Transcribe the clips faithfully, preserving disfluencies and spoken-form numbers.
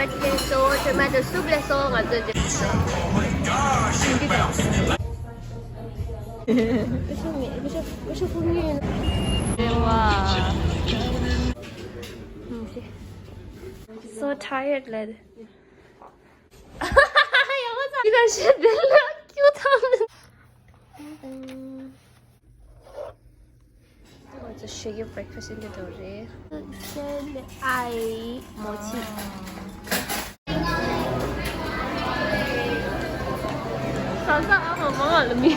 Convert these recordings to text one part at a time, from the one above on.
Tomato soup ལ་སོགས་ང་ཚོ་ཅི། So tired ལ། ཡང་ས་འདི་ལ་ཁྱུ་ཐམ། ང་ཚོ་ཞོགས་ཀའི་breakfast འདི་འདྲ་རེད། ཨའི་མོ་ཆི། ས་ས་ཨ་མ་མ་ལ་མི།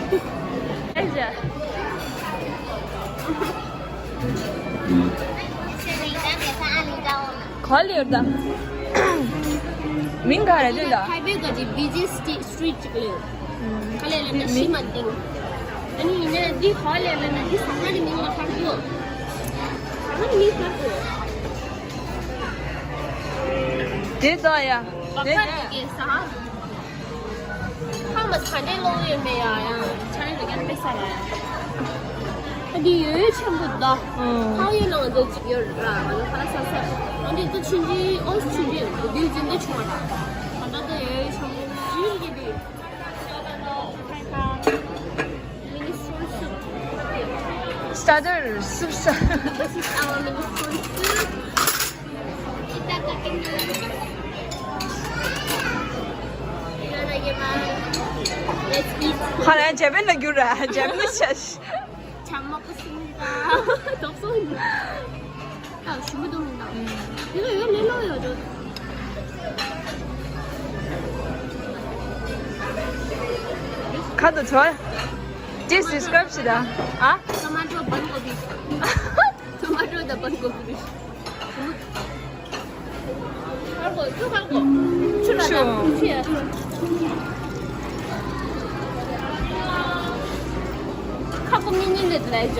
ཨེ་ཇ། ག་ལེར་ད། མིང་ག་རེ་འདོན་ད། ཐའེ་པེ་ག་ཅིག་busy street ཅིག་ལེར། ག་ལེར་ལ་ན་ཤི་མ་ཏིང་། ཨ་ནི་ཡིན་ན་འདི་ག་ལེར་ལ་ན་འདི་ཟ་ཁང་གི་མིང་ལ་ཧ་གོ། ཟ་ཁང་གི་མིང་ཧ་གོ། དེ་ལྟ་ཡ། བ་ཁ་རེ་གེ་ས། ཁ་མ་ཚ་ནས་ལོག་ཡོད་མེད་ཡ་ཡང་ཆ་ནས་རེ་ཀན་པེ་ས་ལ་ཡ། ཨ་འདི་ཡོད་ཆེན་པོ་ད། ཨང་། ཁ་ཡོད་ལ་ང་ཚོ་གཅིག་ཡོད་ར་ང་ཚོ་ཁ་ལ་ས་ས། ཨ་འདི་ད་ཆུང་ཆུང་ཨོ་ཆུང་ཆུང་འདི་འཛིན་ད་ཆུང་བ་ད། ད་ད་ད་ཡོད་ཆེན་པོ་ཡིན་གྱི་འདི། Minestrone soup. Starter soup. This is our minestrone soup. ཁ་ལ་ཇེ་པན་ལ་འགྱུར་ར། ཇེ་པན་ནི་ཆ་ཤ། ཇ་མ་པ་སིང་ག་དོག་སོང་། ད་ཞུ་མི་འདུག་མི་འདུག་དེ་ལ་ཡོད་ལེ་ལོ་ཡོད་འགྲོ། ཁ་དོག་ཚོ། Please describe བྱེད་ད། ཨ། Tomato bun gobi. Tomato དང་bun gobi། ཁར་གོ་ཆུ་ཁར་གོ་ཆུ་ལ་ཆུ། ཆུ་ཡ། ཁ་ཀོ་མི་ཉིན་ནས་ལས་ཇ།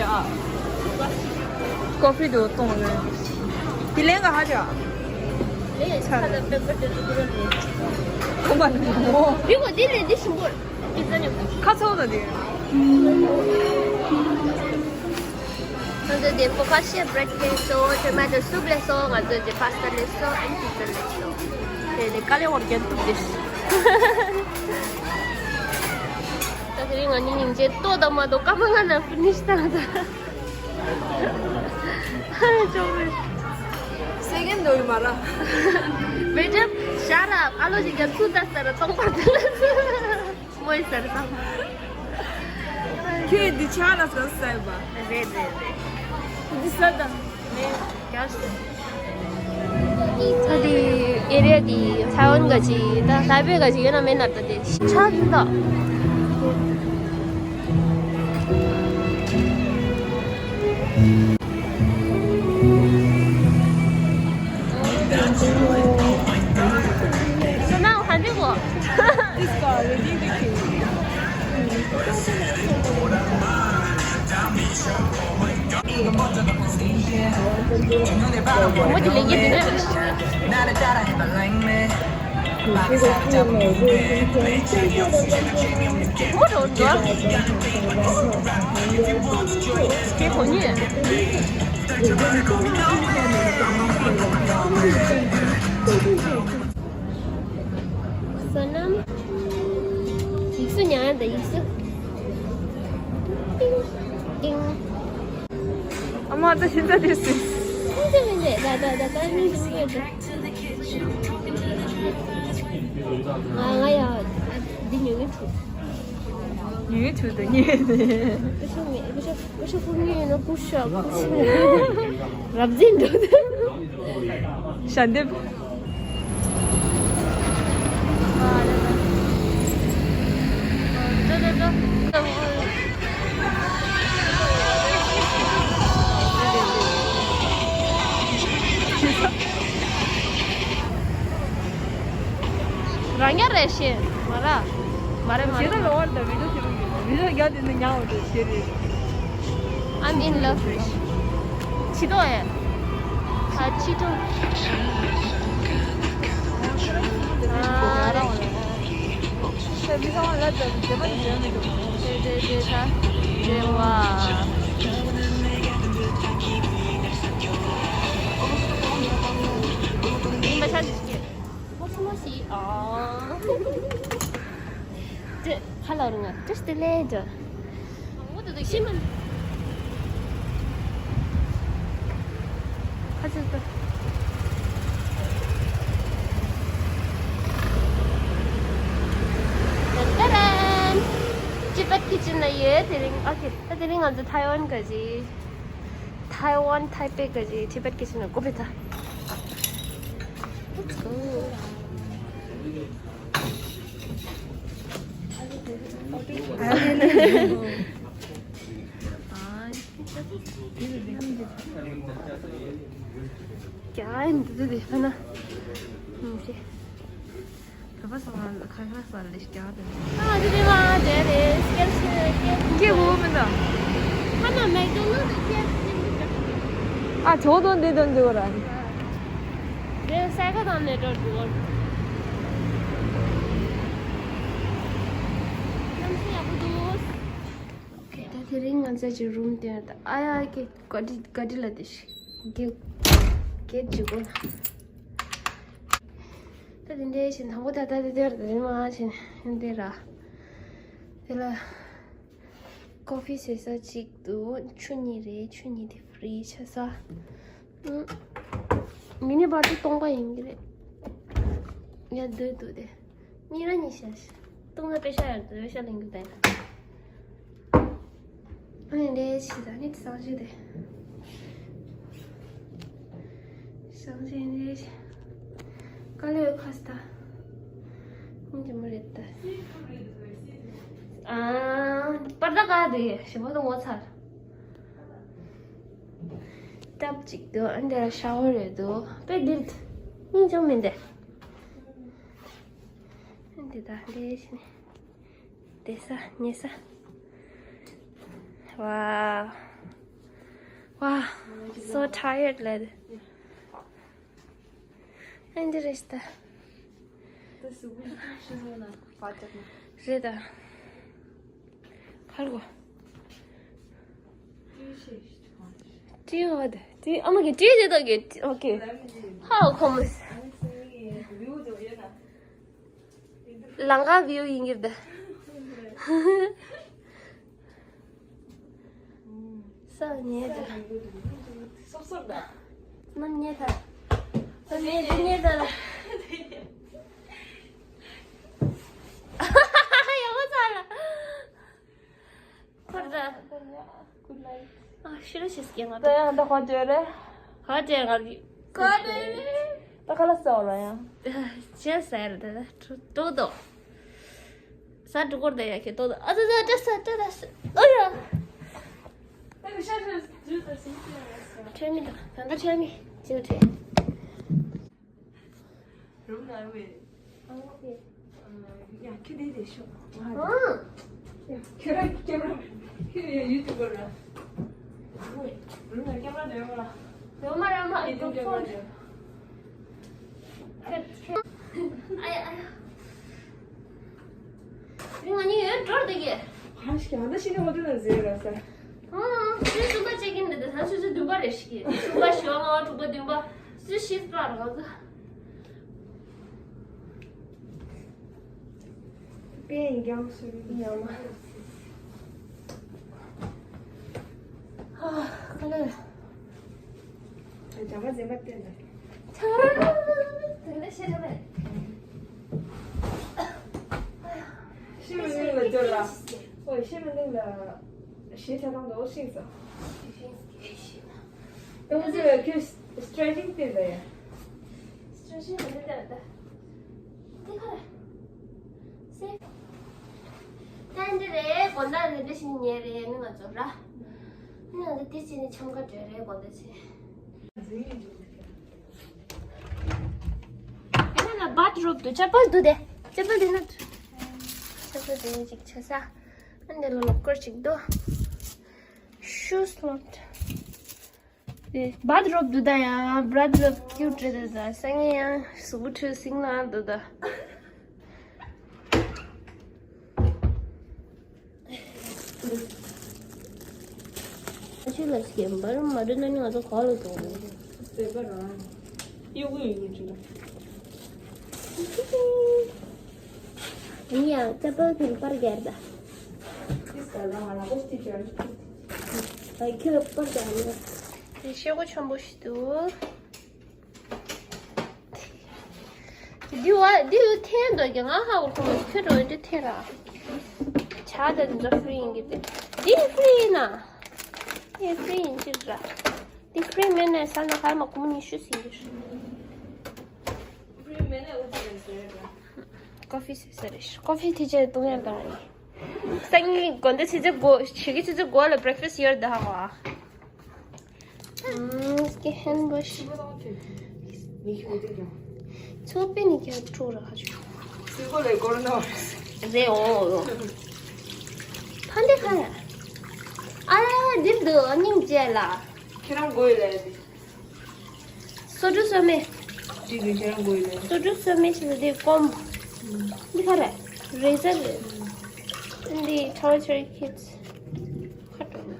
ཀོ་ཕི་དུ་གཏོང་ལེ། དེ་ལེན་ག་ཧ་ཇ། ལེ་ཆ་ལ་པེ་པར་དེ་ལུ་རོ་ལེ། ཁོ་པ་ནི་མོ། བི་གོ་དེ་ལེ་དེ་ཞིམ་པོ། ཁ་ཚོགས་ད་དེ། ང་ཚོ་དེ་focaccia bread cake སོགས་tomato soup ལ་སོགས་ང་ཚོ་དེ་pasta ལ་སོགས་and pizza ལ་སོགས་དེ་དེ་དཀའ་ལས་བར་རྒྱན་ཐུབ་དེ། ད་དེ་རིང་ང་གཉིས་སྙིང་རྗེ་ལྟོ་དང་མ་ལྟོ་སྐར་མ་ལྔ་ན་finish བཏང་ད། ཧ་ཅོག་རེད། Second འདོད་མ་ར། Madam, shut up. ཨ་ལོ་ཞིག་ག་ཚུད་ད་ཟེར་གཏོང་པ་དེ་ལ། མོས་ཟེར་ད། ཁྱོད་འདི་ཆ་ལ་ཟ་ཟ་བ། རེད་རེད་རེད། འདི་ཟ་ད། རེད་རྒྱག་ཤོག་ད་དེ་ཨེ་རི་ཡ་དེ་ཐའེ་ཝན་ག་ཅིག་ད་ཐའེ་པེ་ག་ཅིག་ཡོད་ན་མེད་ན་ད་དེ་ཆ་ཡིན་ད། So now, how do you go? This car, we didn't get you. What did they get? བསོད་ནམས། ཡིག་གཟུགས་ཉར་ཡ་འདི་ཡིག་གཟུགས། ཏིང་། ཏིང་། ཨ་མ་ད་ཤིན་ཏུ་དེ་སྲིད། ཤིན་ཏུ་མིན་ཏེ་ད་ད་ད་ད་ནི་ཤིན་ཏུ་ཡོད་དེ། ང་ང་ཡ་འདི་ཉོ་གི་འདུག་ཉོ་གི་འདུག་ད་ཉོས་ཏེ། ཀུ་ཤུ་མེད་ཀུ་ཤུ་ཀུ་ཤུ་ཀུ་ཉོ་ཡིན་ན་ཀུ་ཤུ་ཀུ་ཤུ། རབ་འཛིན་འགྲོ་དེ། ཞལ་འདེབས། རང་ཉར་རེད་ཤེས་མ་ར། མ་རེད་མ་རེད། ཞེ་ད་ལོ་བར་དང་བི་ཌིའོ་ཁྱེད་རང་གི་བི་ཌིའོ་རྒྱག་དེ་འདི་ཉག་འོ་དེ་ཞེ་རེད། I'm in love རེད། ཆི་ཏོ་ཨེ། ཨ་ཆི་ཏོ། ཨ་ར་འོ་ལེ། ས་མི་ཚང་མ་ལབ་ཙམ་བྱེད་པ་ནི་བྱེད་མི་འདུག་དེ་དེ་དེ་ད་དེ་བ། ཡིན་པ་ཆ་ཞིག་སྐྱེས། See all. ཁ་ལོ་རུང་ང་just later. What do they see? ཁ་ཆེ་ཏོ། ཏན་ཏན། Tibet Kitchen ལ་ཡོད། དེ་རིང་ཨོ་ཁེ། ད་དེ་རིང་ང་ཚོ་ཐའེ་ཝན་ག་ཅི། ཐའེ་ཝན་ཐའེ་པེ་ག་ཅི་Tibet Kitchen ལ་གོ་བེ་ད། Let's go. ཀྱ་ཨེ་འདི་འདི་ཧ་ན། ཨུམ་ཤེ། བོད་པ་ཚང་མ་ཁ་ཁ་ས་ལས་ཀྱ་དེ། ཨ་འདི་འདི་མ་དེ་རེད། སྐྱེལ་ཤེས་སྐྱེལ། སྐྱེལ་དགོས་མི་འདུག་ཧ་ན་མེག་ཌོ་ནལ་དུ་སྐྱེལ་ཤེས་མི་འདུག་ཨ་ཇོ་དོན་འདི་དོན་འདི་བ་ར། དེ་ས་ཁ་དང་ནས་འགྲོ་འགྲོ། གནམ་གཤིས་ཡག་པོ་འདུག་ད་དེ་རིང་ང་ཚོ་གི་རུམ་དེ་ད་ཨ་ཡ་ཀེ་ག་ཌི་ག་ཌི་ལ་དེ་ཤི་གེ་གེ་ཇི་གོ་ལ། ད་དེ་འདྲའི་ཞིག་དང་པོ་ད་ད་དེ་དེར་དེ་མ་ཞིག་འདི་ར། དེ་ལ་ཀོ་ཕི་ཟེར་ས་གཅིག་འདུག་ཆུ་གཉིས་རེད། ཆུ་གཉིས་དེ་ཧྥི་རི་ཆ་ས། མི་ནི་བར་དུ་སྟོང་པ་ཡིན་གྱི་རེད། ཡ་འདོད་འདུག་དེ། གཉིས་ར་གཉིས་ཤ་ཤ། སྟོང་ན་པེ་ཤ་ཡར་འདོད་ཤ་ལེན་གྱི་དེ། ཨ་ནི་འདྲའི་ཞིག་ད་ནི་སང་ཞིག་དེ། སང་ཞིག་འདྲའི་ཞིག་དཀའ་ལས་ཁ་སྟ། ཁུངས་ཀྱི་མ་རེད་ད། ཨ། པར་ད་ག་དེ་ཞི་བ་དང་ངོ་ཚར། ཏབ་ཅིག་འདུག་ཨ་འདྲ་ཤ་བོ་རེད་འདུག་དཔེ་འདིར་སྙིང་རྗེ་མི་འདུག་འདི་ད་འདི་ཞིག་ནས་བསྡད་ས་ཉལ་ས། Wow. Wow. So tired ལབ། ཨ་འདི་རེད་ད། རེད་ད། ཁར་གོ། ཏི་ཡོད་ཏི་ཨ་མ་གི་ཏི་ཡོད་ཏོ་གི་ཨོ་ཀེ། ཧའོ་ཁོ་མོ། ལང་ཀ་བིའུ་ཡིན་གྱི་རེད། ས་ཉེ་ད། སོབ་སོབ་ད། ནམ་ཉེ་ད། ད་ཉེ་ད་ཉེ་ད་ལ། ཡག་པོ་ཚར་ལ། ཁོར་ད། Good night. ཨ་ཤི་ར་ཤི་སྐྱེ་ང་ད། ད་ཡང་ད་ཁོ་བརྗོད་རེད། ཁོ་བརྗོད་ང་གི་ཁོ་བརྗོད་རེད། ད་ཁ་ལ་ས་འོ་ལ་ཡང་ཅེ་ས་ཡ་ར་ད་ད་ཏོ་ཏོ་ས་འགྲོ་སྐོར་ད་ཡ་ཁེ་ཏོ་ཏོ་ཨ་ད་ད་ད་ས་ད་ད་ས་ཨོ་ཡ། ད་གི་ཤ་ཤ་ཇུ་ད་སིང་སིང་ར་ས་ཁྲེ་མི་ད་ད་ད་ཁྲེ་མི་ཅི་ད་ཁྲེ། རུམ་ལ་བས། ཨང་ལོག་པས། ཡ་ཁྱོད་དེ་དེ་ཤོག་ཨང་། ཡ་ཁྱོད་རང་ཀེམ་ར་ཁྱོད་ཡ་ཡུ་ཊུབ་པར་ར། རུམ་ལ་ཀེམ་ར་དེ་ཡོད་ར། ཡོད་མ་ར་མ་ཡི་ཏུ་ཀེམ་ར་དེ། ཁྱོད་ཁྱོད། ཨ་ཡ་ཨ་ཡ། དེ་ང་གཉིས་ཡོད་འགྲོར་དེ་གི། ཧ་ཤི་ཨ་ད་ཤི་ནི་ཧོ་ཏེ་ན་ཟེར་ར་ས། ཨང་། ཁྱོད་གསུམ་པ་ཅེག་ཨིན་རེད་དེ་ད་ཆུ་ཚོད་བདུན་པ་རེད་ཤི་གི། གསུམ་པ་བཞི་པ་ལྔ་པ་དྲུག་པ་བདུན་པ། སུ་ཤི་པ་ར་ག་ས། པེ་ཡིན་ཀྱང་སུ་ཡིན་ཡང་མ། ཨ། ཁ་ལས། ཇ་མ་འཛེམ་པ་བསྟན་ད། ཆ་ར་ར་ར་ར་ར་དེ་འདྲ་བཤད་ཐུབ་མེད། ཤི་མི་ནུས་ལ་འབྱོར་ལ། ཨོ་ཤི་མི་ནུས་ལ། ཞེས་བྱ་དང་འདོགས་ཤིག་ཟེར། ཏོག་ཙམ་ཁྱོད་སི་ཊེ་ཆིང་སྟེར་ད་ཡ། སི་ཊེ་ཆིང་མི་སྟེར་ད། འདི་ག་རེ། སེ། ད་འདི་རེད་དགོང་དག་རེ་འདྲ་ཞིག་ཉལ་རེད་ནི་ང་ཚོ་ར། ནི་ང་ཚོ་དེ་ཕྱིན་ནས་འཆམ་ག་འགྲོ་རེད་དགོང་དག་ཕྱིན། ཡ་ན་ན་བཱཐ་རུབ་ཏུ་ཅ་པལ་འདུག་དེ། ཅ་པལ་འདི་ན། ཅ་པལ་འདི་ཅིག་ཆ་ས། ཨ་འདི་ལ་ལོ་ཀར་ཅིག་འདུག་ཤུ་སི་ལོག་ཌ། བཱཐ་རུབ་འདུག་ད་ཡང་བཱཐ་རུབ་ཀྱུ་ཊི་རེད་ད། སང་ཉིན་ཡང་གཟུགས་པོ་འཁྲུད་སིང་ན་འདུག་ད། ཆུ་ལ་སྐྱེམས་པར་མ་འདྲ་ན་ནི་ང་ཚོ་ག་ལ་འགྲོ་དགོས། ཟེར་བ་རང་གཡོ་གུ་ཡོད་གི་ཅིག་ལ། ཡིན་ཡང་ཅ་པལ་དེ་པར་རྒྱག་ད། ཨ་ཁྱོད་པར་རྒྱག་ནི། དེ་ཤེལ་སྒོ་ཆེན་པོ་ཞིག་འདུག་འདི་བ་འདི་འཐེན་འདོད་ཀྱི་ང་ཧ་གོ་ཁོང་ཁྱོད་འགྲོ་འདི་འཐེན་ར། ཆ་དེ་འདི་ཚོ་ཧྥི་རི་ཡིན་གྱི་དེ། འདི་ཧྥི་རི་ཡིན་ན། འདི་ཧྥི་རི་ཡིན་གྱི་ར། འདི་ཧྥི་རི་མེད་ནས་ས་ན་ཧར་མ་ཀུ་མུ་ཉི་ཤུ་ཟིན་གྱི་ར། ཀོ་ཧྥི་ཟེར་ཟེར་རེད། ཀོ་ཧྥི་དེ་ཆེད་གཏོང་ཡར་དང་རེད། སང་ཉིན་དགོང་དག་ཆུ་ཚོད་དགུ། ཕྱི་གི་ཆུ་ཚོད་དགུ་ལ་breakfast ཡོད་ད་ཧ་གོ། ཨམ། སྐེ་hand wash. ཚོ་པི་ནི་ཁྱོད་ཁྲོ་ར་ཁ་ཆུ། སི་གོ་ལེ་ཀོ་རོ་ནོ་རེ་འོ། ཕ་འདི་ཁ་ཡ། ཨ་ལ་འདིར་འདུག་སྙིང་རྗེ་ལ། ཁྱེད་རང་དགོས་ལ་ཡ་དེ། སོ་འབྲུ་སོ་མེ། གཅིག་གིས་ཁྱེད་རང་དགོས་ལ་ཡ། སོ་འབྲུ་སོ་མེ་ཞིག་ལ་དེ་སྐོམ། འདི་ཁ་རེད། རེ་ཟར་རེད། འདི་Toy Story Kids ཁ་དྲོ།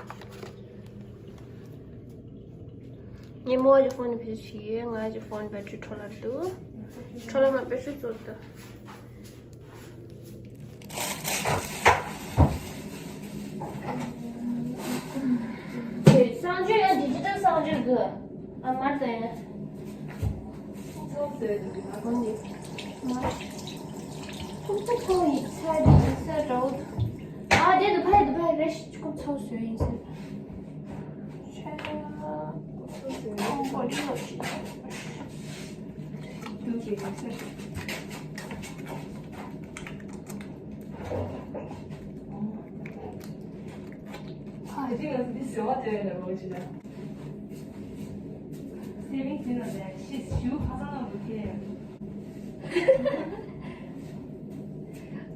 ཉིན་མོ་གི་ཕོན་བེད་སྤྱོད་ཡོད། ང་གི་ཕོན་battery འཕྲོ་བརླག་འདུག་འཕྲོ་བརླག་མ་བེད་སྤྱོད་ཚོར་འདུག་གསང་སྤྱོད་ཡང་digital གསང་སྤྱོད་དགོས། ཨ་མར་དེ། ཚོགས་ཚོད་དུ་མ་གོ་ནི། མ། ཁོང་ཚོ་ཁོང་ཡིག་ཚད་དེ་ཡིག་ཚད་འདྲ་བོ་འདུག་ཨ་དེ་དུ་ཕ་ཡི་དུ་ཕ་ཡི་རེ་ཞིག་ཁོང་ཚོ་བཟོས་ཡིན་ཟེར།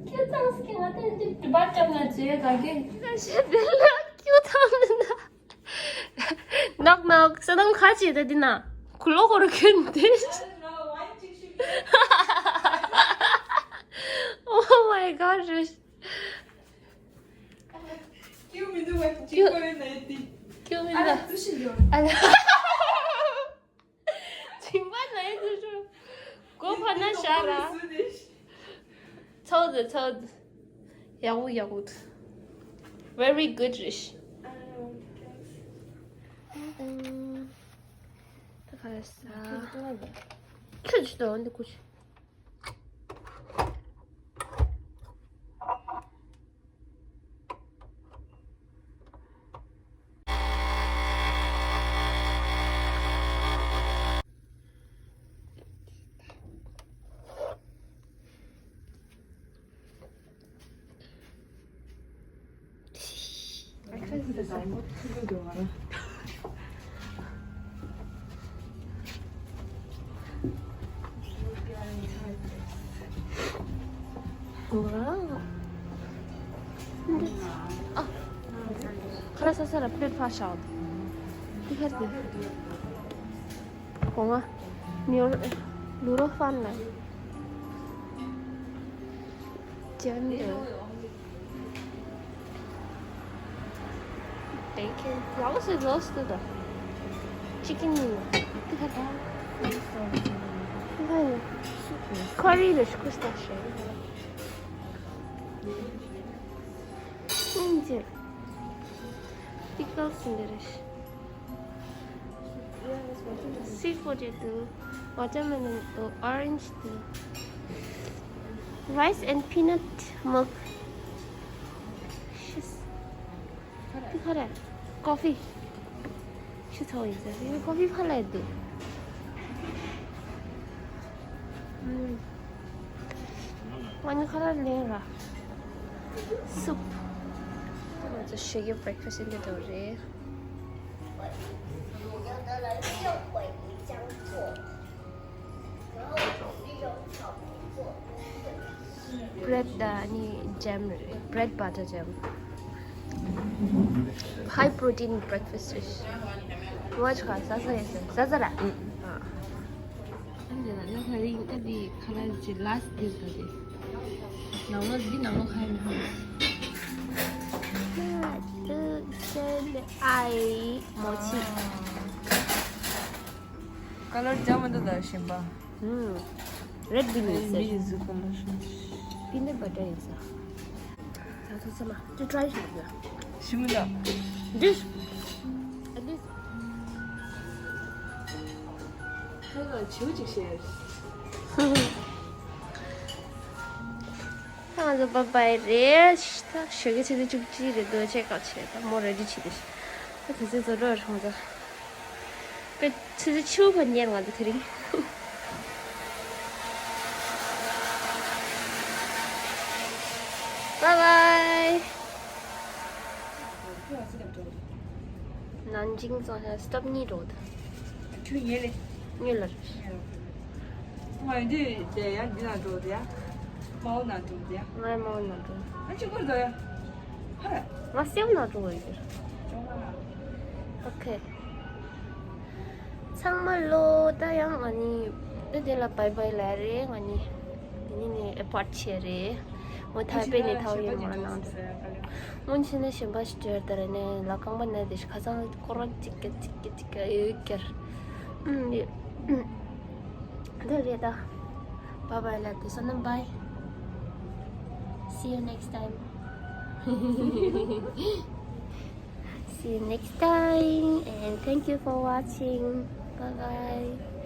ཁྱོད་ཚང་སྐྱེ་ང་ཏན་ཏིག་ཏུ་བ་ཅམ་ན་ཇེ་ག་གེ། ཁྱོད་ཚང་ནི་ན། ནག་ནག་ས་དམ་ཁ་ཆེ་ད་འདི་ན། གུ་ལོ་ཧོ་རུ་ཁྱོད་འདི། Oh my god རེད། ཀྱུ་མི་འདུག་བ་ཅི་ཀོ་རེ་ནའི་ཏི། ཀྱུ་མི་འདུག་ཨ་ལ་ཏུ་ཤི་འགྲོ། ཨ་ལ། ཇིང་པ་ནའི་ཏུ་ཤི། གོ་ཕ་ན་ཤ་ར། ཚོགས་ཚོགས། ཡག་པོ་ཡག་པོ། Very good རེད། ད་ག་རེ་ཟ། ཁྱོད་ཀྱི་དོན་འདི་ཀུ་ཤི། ཁ་ར་ས་ས་ར་པླེཊ་ཕ་ཤའོ། ཏི་ཁར་ཏི། གོང་ང་། ནིའུ་ལུ་རོ་ཧྥན་ལ། ཅན་དེ། Bacon. What was it roasted of? Chicken meat. ཏི་ཁ་ཏ། ཏི་ཁ་ཡོད། ཁ་རི་རེ་ཤི་ཁུ་སྟ་ཤེ། ཨིན་ཇི། Pickles in the dish. Seafood འདུག watermelon འདུག orange འདུག rice and peanut milk. ཤིས། འདི་ག་རེ། ཀོ་ཧྥི། ཤི་ཚོ་ཡིན་ཟེར། ཡིན་ཀོ་ཧྥི་ཕ་ལ་འདུག་ཨུམ། ང་ནི་ཁ་ལག་ལེན་ར། སུབ། ང་ཚོ་ཞོགས་ཀའི་breakfast འདི་འདྲ་རེད། bread དང་ཨ་ནི་jam རེད། bread butter jam. High protein breakfast རེད། ང་ཚོ་ག་ས་ས་ཡོད་ས་ས་ས་ར། ཨུམ། ཨ། ཨ་འདི་ལ་ནི་ཁ་རིང་ཨ་འདི་ཁ་ལག་ཅིག་last dish ད་དེ། ནང་ལོགས་འདི་ནང་ལོགས་ཁ་ཡིན་ཧ། ལ་དུ་ཅན་ཨའི་མོ་ཆི། ཀ་ལར་འཇམ་མི་འདུག་ད་ཞིམ་པ། ཨུམ། red bean ཡིན་ཟེར། མི་གཟུགས་ཀ་ལར་ཞིམ། peanut butter ཡིན་ས། ད་ཐུག་ཚེ་མ་དེ་try བྱེད་དགོས། ཞིམ་མི་འདུག་འདི། At least ཁ་ལ་བྱིའུ་ཅིག་བཤད། ང་ཚོ་bye bye རེད། ད་ཞོགས་ཀའི་ཆུ་ཚོད་བཅུ་གཅིག་རེད་འདུག check out བྱེད་ད་མོ་ready བྱེད་དུས། ད་དུས་ཚོད་རྫོགས་འགྲོ་རེད་ང་ཚོ། ཀ་ཆུ་ཚོད་བཅུ་བར་ཉལ་ང་ཚོ་དེ་རིང་། Bye bye. ནན་ཅིང་ཙང་ཧ་stop གཉིས་འགྲོ་ད། ཁྱོད་ཉལ་ལེ། ཉལ་ལ། ང་ཡོད་དུས་དེ་ཡང་འདི་ན་འགྲོ་དེ་ཡ། མའོ་ན་འགྲོ་དེ་ཡ། ང་མའོ་ན་འགྲོ། ཨ་ཅི་གོར་དོ་ཡ། ཧ་ར། ང་སེམས་ན་འགྲོ་ཡོད་ཀྱི། ཅོང་ང་ན། Okay. ཚང་མ་ལོ་ད་ཡང་ང་ནི་ད་དེ་ལ་bye bye ལབ་རེད། ང་ནི་དེ་ནི་ནི་airport ཆེ་རེད། ངོ་ཐ་པེ་ནི་ཐའོ་ཡོད་མ་ནང་། སྔོན་ཕྱིན་ན་གཞན་པ་ཞིག་བྲོས་དར་ནས་ལ་རྐང་པ་ན་དེ་ཁ་སང་ཀོ་ར་ཅིག་ཀ་ཅིག་ཀ་ཅིག་ཀ་ཡོད་ཀྱར། ཨུམ་ཡོད། ད་རེད་ད། Bye bye ལབ་དེ་སོ་ན་bye. See you next time. See you next time and thank you for watching. Bye bye.